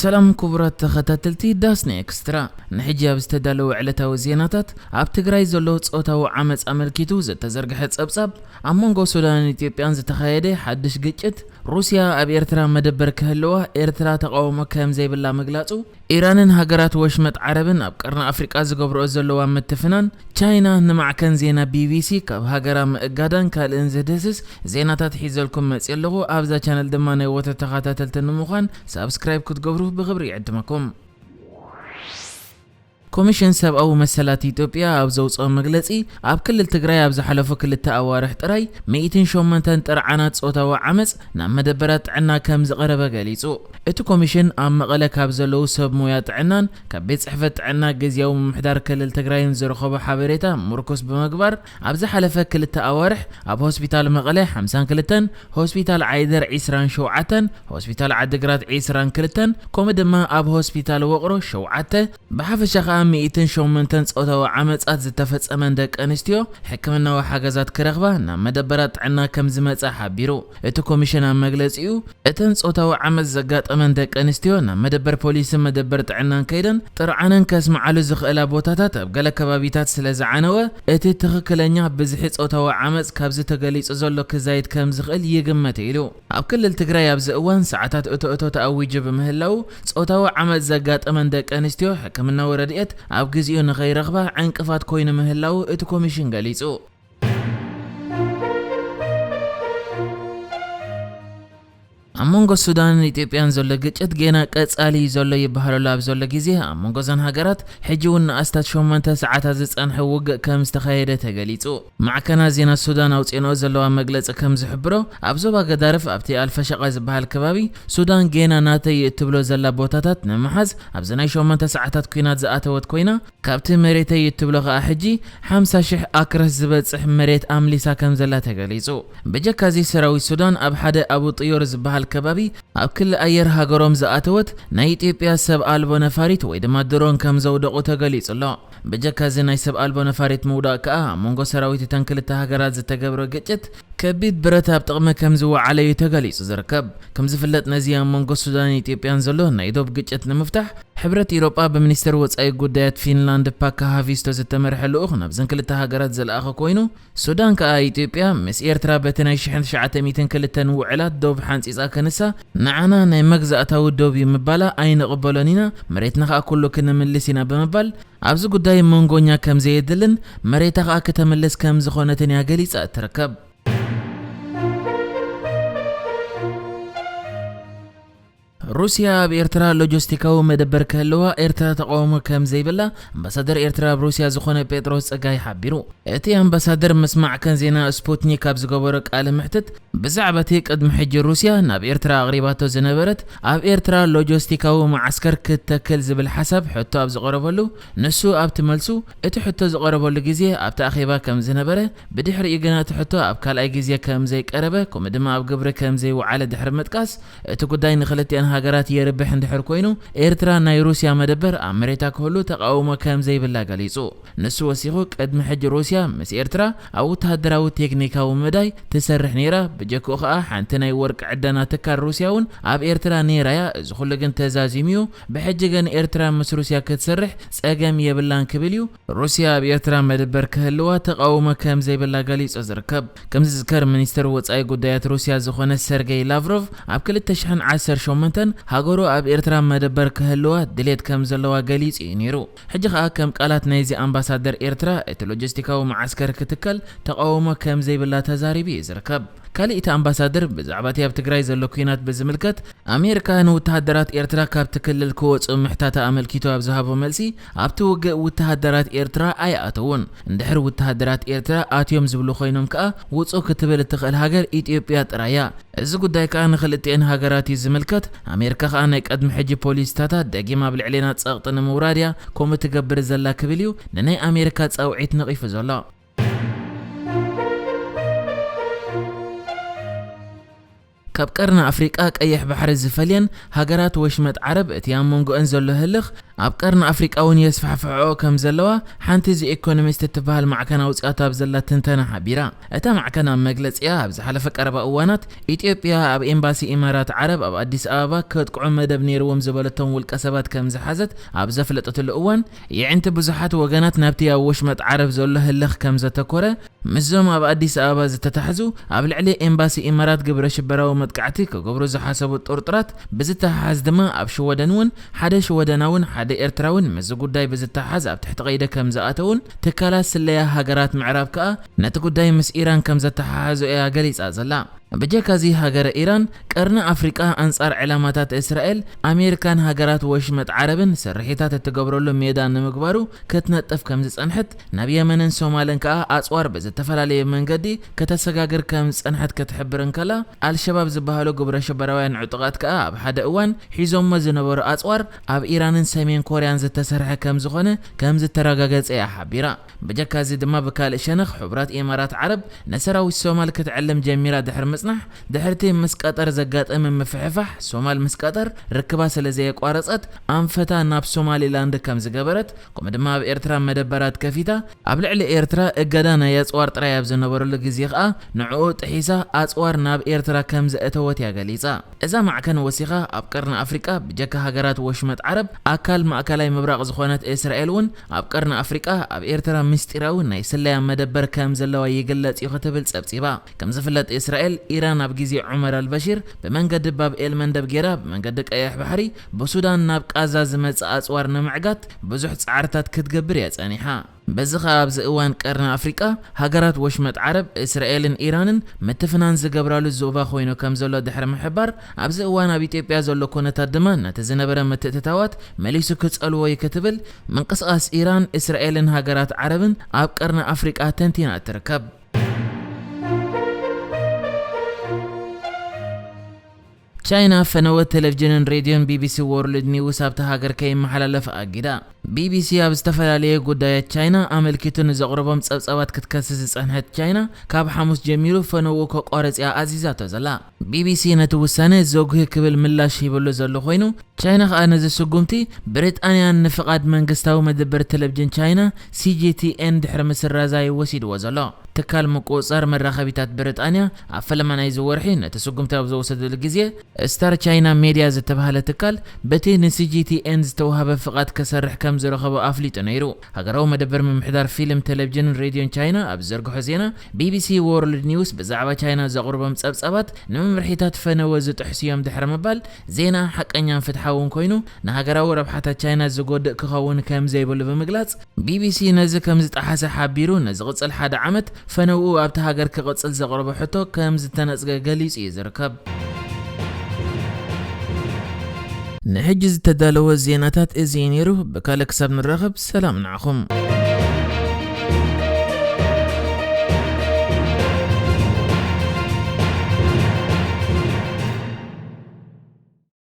ሰላም ክቡራት ተኸታተልቲ ዳስና ኤክስትራ፣ ንሕጂ ኣብ ዝተዳለወ ዕለታዊ ዜናታት፣ ኣብ ትግራይ ዘሎ ጾታዊ ዓመጽ ኣመልኪቱ ዝተዘርግሐ ጸብጻብ፣ ኣብ መንጎ ሱዳንን ኢትዮጵያን ዝተኻየደ ሓድሽ ግጭት፣ ሩስያ ኣብ ኤርትራ መደበር ክህልዋ ኤርትራ ተቓውሞ ከም ዘይብላ ምግላጹ፣ ኢራንን ሃገራት ወሽመጥ ዓረብን ኣብ ቀርኒ ኣፍሪቃ ዝገብርኦ ዘለዋ ምትፍናን፣ ቻይና ንማዕከን ዜና ቢቢሲ ካብ ሃገራ ምእጋዳን ካልእን ዝድህስስ ዜናታት ሒዘልኩም መጽየ ኣለኹ። ኣብዛ ቻነል ድማ ናይ ወትሩ ተኸታተልቲ ንምዃን ሳብስክራይብ ክትገብሩ ብኽብሪ ይዕድመኩም። ኮሚሽን ሰብኣዊ መሰላት ኢትዮጵያ ኣብ ዘውፅኦ መግለፂ፣ ኣብ ክልል ትግራይ ኣብ ዝሓለፉ ክልተ ኣዋርሕ ጥራይ ሚእትን ሸሞንተን ጥርዓናት ጾታዊ ዓመፅ ናብ መደበራት ጥዕና ከም ዝቐረበ ገሊጹ። እቲ ኮሚሽን ኣብ መቐለ ካብ ዘለዉ ሰብ ሞያ ጥዕናን ካብ ቤት ጽሕፈት ጥዕና ግዝያዊ ምምሕዳር ክልል ትግራይን ዝረኸቦ ሓበሬታ ምርኩስ ብምግባር፣ ኣብ ዝሓለፈ ክልተ ኣዋርሕ ኣብ ሆስፒታል መቐለ ሓምሳን ክልተን፣ ሆስፒታል ዓይደር ዒስራን ሸውዓተን፣ ሆስፒታል ዓዲግራት ዒስራን ክልተን፣ ከምኡ ድማ ኣብ ሆስፒታል ውቕሮ ሸውዓተ፣ ብሓፈሻ ኸኣ ሚእትን ሸሞንተን ጾታዊ ዓመጻት ዝተፈጸመን ደቂ ኣንስትዮ ሕክምናዊ ሓገዛት ክረኽባ ናብ መደበራት ጥዕና ከም ዝመጻ ሓቢሩ። እቲ ኮሚሽን ኣብ መግለጺኡ፣ እተን ጾታዊ ዓመጽ ዘጋጠመን ደቂ ኣንስትዮ ናብ መደበር ፖሊስን መደበር ጥዕናን ከይደን ጥርዓነን ከስምዓሉ ዝኽእላ ቦታታት ኣብ ገለ ከባቢታት ስለ ዝዓነወ፣ እቲ ትኽክለኛ ብዝሒ ጾታዊ ዓመጽ ካብዚ ተገሊጹ ዘሎ ክዛይድ ከም ዝኽእል ይግመት ኢሉ። ኣብ ክልል ትግራይ ኣብዚ እዋን ሰዓታት እቶ እቶ ተኣዊጁ ብምህላው፣ ጾታዊ ዓመጽ ዘጋጠመን ደቂ ኣንስትዮ ሕክምናዊ ረድኤት ኣብ ግዜኡ ንኸይረኽባ ዕንቅፋት ኮይኑ ምህላው እቲ ኮሚሽን ገሊጹ። ኣብ መንጎ ሱዳንን ኢትዮጵያን ዘሎ ግጭት ጌና ቀጻሊ እዩ ዘሎ ይበሃለሉ ኣብ ዘሎ ግዜ፣ ኣብ መንጎ እዘን ሃገራት ሕጂ እውን ንኣስታት ሸሞንተ ሰዓታት ዝጸንሐ ውግእ ከም ዝተኻየደ ተገሊጹ። ማዕከናት ዜና ሱዳን ኣውጺኦንኦ ዘለዋ መግለጺ ከም ዝሕብሮ፣ ኣብ ዞባ ገዳርፍ ኣብቲ ኣልፈሸቃ ዝበሃል ከባቢ፣ ሱዳን ጌና ናተይ እትብሎ ዘላ ቦታታት ንምሓዝ ኣብዚ ናይ ሸሞንተ ሰዓታት ኲናት ዝኣተወት ኮይና፣ ካብቲ መሬተይ እትብሎ ከኣ ሕጂ ሓምሳ ሽሕ ኣክረስ ዝበጽሕ መሬት ኣምሊሳ ከም ዘላ ተገሊጹ። ብጀካ እዚ ሰራዊት ሱዳን ኣብ ሓደ ኣቡ ጥዮር ዝበሃል ከባቢ ኣብ ክሊ ኣየር ሃገሮም ዝኣተወት ናይ ኢትዮጵያ ሰብ ኣልቦ ነፋሪት ወይ ድማ ድሮን ከም ዘውደቑ ተገሊጹ ኣሎ። ብጀካ እዚ ናይ ሰብ ኣልቦ ነፋሪት ምውዳቕ ከኣ ኣብ መንጎ ሰራዊት እተን ክልተ ሃገራት ዝተገብረ ግጭት ከቢድ ብረት ኣብ ጥቕሚ ከም ዝወዓለ እዩ ተገሊጹ ዝርከብ። ከም ዝፍለጥ ነዚ ኣብ መንጎ ሱዳንን ኢትዮጵያን ዘሎ ናይ ዶብ ግጭት ንምፍታሕ ሕብረት ኢሮጳ ብሚኒስትር ወጻኢ ጉዳያት ፊንላንድ ፓካ ሃቪስቶ ዝተመርሐ ልኡኽ ናብዘን ክልተ ሃገራት ዝለኣኸ ኮይኑ፣ ሱዳን ከኣ ኢትዮጵያ ምስ ኤርትራ በቲ ናይ ሽሕን ትሽዓተ ሚእትን ክልተን ውዕላት ዶብ ሓንጺጻ ክንሳ፣ ንዓና ናይ መግዛእታዊ ዶብ እዩ ምባላ ኣይንቕበሎን ኢና፣ መሬትና ከኣ ኩሉ ክንምልስ ኢና ብምባል፣ ኣብዚ ጉዳይ መንጎኛ ከም ዘየድልን መሬታ ከኣ ክተምልስ ከም ዝኾነትን እያ ገሊጻ እትርከብ። ሩስያ ኣብ ኤርትራ ሎጂስቲካዊ መደበር ክህልዋ ኤርትራ ተቃውሞ ከም ዘይብላ ኣምባሳደር ኤርትራ ኣብ ሩስያ ዝኾነ ጴጥሮስ ጸጋይ ሓቢሩ። እቲ ኣምባሳደር ምስ ማዕከን ዜና ስፑትኒክ ኣብ ዝገበሮ ቃለ መሕትት፣ ብዛዕባ እቲ ቅድሚ ሕጂ ሩስያ ናብ ኤርትራ ኣቕሪባቶ ዝነበረት ኣብ ኤርትራ ሎጂስቲካዊ መዓስከር ክትተክል ዝብል ሓሳብ ሕቶ ኣብ ዝቐረበሉ፣ ንሱ ኣብቲ መልሱ፣ እቲ ሕቶ ዝቐረበሉ ግዜ ኣብቲ ኣኼባ ከም ዝነበረ፣ ብድሕሪኡ ግና እቲ ሕቶ ኣብ ካልኣይ ግዜ ከም ዘይቀረበ፣ ከምኡ ድማ ኣብ ግብሪ ከም ዘይወዓለ ድሕሪ ምጥቃስ፣ እቲ ጉዳይ ንክልቲኣን ሃገራት የርብሕ እንድሕር ኮይኑ፣ ኤርትራ ናይ ሩስያ መደበር ኣብ መሬታ ክህሉ ተቃውሞ ከም ዘይብላ ገሊጹ። ንሱ ወሲኹ፣ ቅድሚ ሕጂ ሩስያ ምስ ኤርትራ ኣብ ወተሃደራዊ ቴክኒካዊ መዳይ ትሰርሕ ነይራ፣ ብጀክኡ ኸኣ ሓንቲ ናይ ወርቂ ዕደና ትካል ሩስያ እውን ኣብ ኤርትራ ነይራ እያ። እዚ ኩሉ ግን ተዛዚሙ እዩ። ብሕጂ ግን ኤርትራ ምስ ሩስያ ክትሰርሕ ጸገም የብላን ክብል እዩ። ሩስያ ኣብ ኤርትራ መደበር ክህልዋ ተቃውሞ ከም ዘይብላ ገሊጹ ዝርከብ። ከም ዝዝከር፣ ሚኒስትር ወጻኢ ጉዳያት ሩስያ ዝኾነ ሰርጌይ ላቭሮቭ ኣብ ክልተ ሽሕን ዓሰርተ ሸሞንተን ሃገሩ ኣብ ኤርትራ መደበር ክህልዋ ድሌት ከም ዘለዋ ገሊጹ እዩ ነይሩ። ሕጂ ኸኣ ከም ቃላት ናይዚ ኣምባሳደር ኤርትራ እቲ ሎጂስቲካዊ መዓስከር ክትከል ተቃውሞ ከም ዘይብላ ተዛሪቡ እዩ ዝርከብ። ካልእ እቲ ኣምባሳደር ብዛዕባ እቲ ኣብ ትግራይ ዘሎ ኲናት ብዝምልከት ኣሜሪካ ንወተሃደራት ኤርትራ ካብቲ ክልል ክወጹ ምሕታታ ኣመልኪቱ ኣብ ዝሃቦ መልሲ፣ ኣብቲ ውግእ ወተሃደራት ኤርትራ ኣይኣተዉን። እንድሕር ወተሃደራት ኤርትራ ኣትዮም ዝብሉ ኮይኖም ከኣ ውጹ ክትብል እትኽእል ሃገር ኢትዮጵያ ጥራይ እያ። እዚ ጉዳይ ከኣ ንክልቲኤን ሃገራት እዩ ዝምልከት። ኣሜሪካ ከኣ ናይ ቅድሚ ሕጂ ፖሊሲታታ ደጊም ኣብ ልዕሌና ጸቕጢ ንምውራድ እያ ከምኡ ትገብር ዘላ ክብል እዩ ንናይ ኣሜሪካ ጻውዒት ነቒፉ ዘሎ። ካብ ቀርኒ ኣፍሪቃ ቀይሕ ባሕሪ ዝፈልየን ሃገራት ወሽመጥ ዓረብ እቲ ኣብ መንጎአን ዘሎ ህልኽ ኣብ ቀርኒ ኣፍሪቃ እውን የስፋሕፍሕኦ ከም ዘለዋ ሓንቲ ዚ ኢኮኖሚስት እትበሃል ማዕከን ኣውፂኣቶ ኣብ ዘላ ትንተና ሓቢራ። እታ ማዕከን ኣብ መግለፂኣ፣ ኣብ ዝሓለፈ ቀረባ እዋናት ኢትዮጵያ ኣብ ኤምባሲ ኢማራት ዓረብ ኣብ ኣዲስ ኣበባ ከጥቅዑ መደብ ነይርዎም ዝበለቶም ውልቀ ሰባት ከም ዝሓዘት ኣብ ዘፍለጠትሉ እዋን፣ የዒንቲ ብዙሓት ወገናት ናብቲ ኣብ ወሽመጥ ዓረብ ዘሎ ህልኽ ከም ዘተኮረ፣ ምስዞም ኣብ ኣዲስ ኣበባ ዝተታሕዙ ኣብ ልዕሊ ኤምባሲ ኢማራት ግብረ ሽበራዊ መጥቃዕቲ ክገብሩ ዝሓሰቡ ጥርጡራት ብዝተሓሓዝ ድማ፣ ኣብ ሽወደን እውን ሓደ ሽወደናውን ሓደ ኤርትራውን ምስዚ ጉዳይ ብዝተሓሓዝ ኣብ ትሕቲ ቀይዲ ከም ዝኣተውን ትካላት ስለያ ሃገራት ምዕራብ ከኣ ነቲ ጉዳይ ምስ ኢራን ከም ዘተሓሓዞ እያ ገሊጻ ዘላ። ብጀካዚ፣ ሃገረ ኢራን ቀርኒ ኣፍሪቃ ኣንጻር ዕላማታት እስራኤል፣ ኣሜሪካን ሃገራት ወሽመጥ ዓረብን ስርሒታት እትገብረሉ ሜዳ ንምግባሩ ክትነጥፍ ከም ዝጸንሐት፣ ናብ የመንን ሶማልን ከኣ ኣጽዋር ብዝተፈላለየ መንገዲ ከተሰጋግር ከም ዝጸንሐት ክትሕብር እንከላ፣ ኣልሸባብ ዝበሃሉ ግብረ ሽበራውያን ዕጡቓት ከኣ ኣብ ሓደ እዋን ሒዞሞ ዝነበሩ ኣጽዋር ኣብ ኢራንን ሰሜን ኮርያን ዝተሰርሐ ከም ዝኾነ ከም ዝተረጋገጸ እያ ሓቢራ። ብጀካ እዚ ድማ፣ ብካልእ ሸነኽ፣ ሕቡራት ኢማራት ዓረብ ንሰራዊት ሶማል ክትዕልም ጀሚራ ድሕሪ ምጽናሕ፣ ድሕርቲ ምስ ቀጠር ዘጋጠመ ምፍሕፋሕ፣ ሶማል ምስ ቀጠር ርክባ ስለ ዘየቋረጸት፣ ኣንፈታ ናብ ሶማሊላንድ ከም ዝገበረት፣ ከምኡ ድማ ኣብ ኤርትራ መደበራት ከፊታ ኣብ ልዕሊ ኤርትራ እገዳ ናይ ኣጽዋር ጥራይ ኣብ ዝነበረሉ ግዜ ከኣ፣ ንዕኡ ጥሒሳ ኣጽዋር ናብ ኤርትራ ከም ዘእተወት እያ ገሊጻ። እዛ ማዕከን ወሲኻ፣ ኣብ ቀርኒ ኣፍሪቃ ብጀካ ሃገራት ወሽመጥ ዓረብ ኣካል ማእከላይ ምብራቕ ዝኾነት እስራኤል እውን ኣብ ቀርኒ ኣፍሪቃ ኣብ ኤርትራ ምስጢራዊ ናይ ስለያ መደበር ከም ዘለዋ ይግለጽ እዩ ክትብል ጸብጺባ። ከም ዝፍለጥ፣ እስራኤል፣ ኢራን ኣብ ግዜ ዑመር ኣልበሺር ብመንገዲ ባብ ኤል መንደብ ጌራ ብመንገዲ ቀይሕ ባሕሪ ብሱዳን ናብ ቃዛ ዝመጽእ ኣጽዋር ንምዕጋት ብዙሕ ጻዕርታት ክትገብር እያ ጸኒሓ። በዚ ኸኣ ኣብዚ እዋን ቀርኒ ኣፍሪቃ ሃገራት ወሽመጥ ዓረብ፣ እስራኤልን ኢራንን ምትፍናን ዝገብራሉ ዞባ ኮይኑ ከም ዘሎ ድሕሪ ምሕባር፣ ኣብዚ እዋን ኣብ ኢትዮጵያ ዘሎ ኩነታት ድማ ነቲ ዝነበረ ምትእትታዋት መሊሱ ክጸልዎ እዩ ክትብል ምንቅስቓስ ኢራን፣ እስራኤልን ሃገራት ዓረብን ኣብ ቀርኒ ኣፍሪቃ ተንቲና ትርከብ። ቻይና ፈነወ ቴሌቪዥንን ሬድዮን ቢቢሲ ወርልድ ኒውስ ኣብታ ሃገር ከይመሓላለፍ ኣጊዳ። ቢቢሲ ኣብ ዝተፈላለየ ጉዳያት ቻይና ኣመልኪቱ ንዘቕርቦም ጸብጻባት ክትከስስ ዝጸንሐት ቻይና፣ ካብ ሓሙስ ጀሚሩ ፈነውኡ ከቋርጽ እያ ኣዚዛቶ ዘላ። ቢቢሲ ነቲ ውሳነ ዘጉሂ ክብል ምላሽ ሂብሉ ዘሎ ኮይኑ፣ ቻይና ከኣ ነዚ ስጉምቲ ብሪጣንያን ንፍቓድ መንግስታዊ መደበር ቴሌቪዥን ቻይና ሲጂቲኤን ድሕሪ ምስራዛ እዩ ወሲድዎ ዘሎ። ትካል ምቁጽጻር መራኸቢታት ብሪጣንያ ኣብ ፈለማ ናይዚ ወርሒ ነቲ ስጉምቲ ኣብ ዝወሰደሉ ግዜ፣ ስታር ቻይና ሜድያ ዝተባህለ ትካል በቲ ንሲጂቲኤን ዝተዋህበ ፍቓድ ክሰርሕ ከም ዝረኸቦ ኣፍሊጡ ነይሩ። ሃገራዊ መደበር ምምሕዳር ፊልም፣ ቴሌቪዥንን ሬድዮን ቻይና ኣብ ዝዘርግሖ ዜና፣ ቢቢሲ ወርልድ ኒውስ ብዛዕባ ቻይና ዘቕርቦም ጸብጻባት ንመምርሒታት ፈነወ ዝጥሕሱ እዮም ድሕሪ ምባል፣ ዜና ሓቀኛን ፍትሓውን ኮይኑ ንሃገራዊ ረብሓታት ቻይና ዝጎድእ ክኸውን ከም ዘይብሉ ብምግላጽ፣ ቢቢሲ ነዚ ከም ዝጠሓሰ ሓቢሩ፣ ንዝቕጽል ሓደ ዓመት ፈነውኡ ኣብቲ ሃገር ክቕጽል ዘቕረቦ ሕቶ ከም ዝተነጽገ ገሊጹ እዩ ዝርከብ። ንሕጂ ዝተዳለወ ዜናታት እዚ እዩ ነይሩ። ብካልእ ክሳብ ንራኸብ፣ ሰላም ንዓኹም።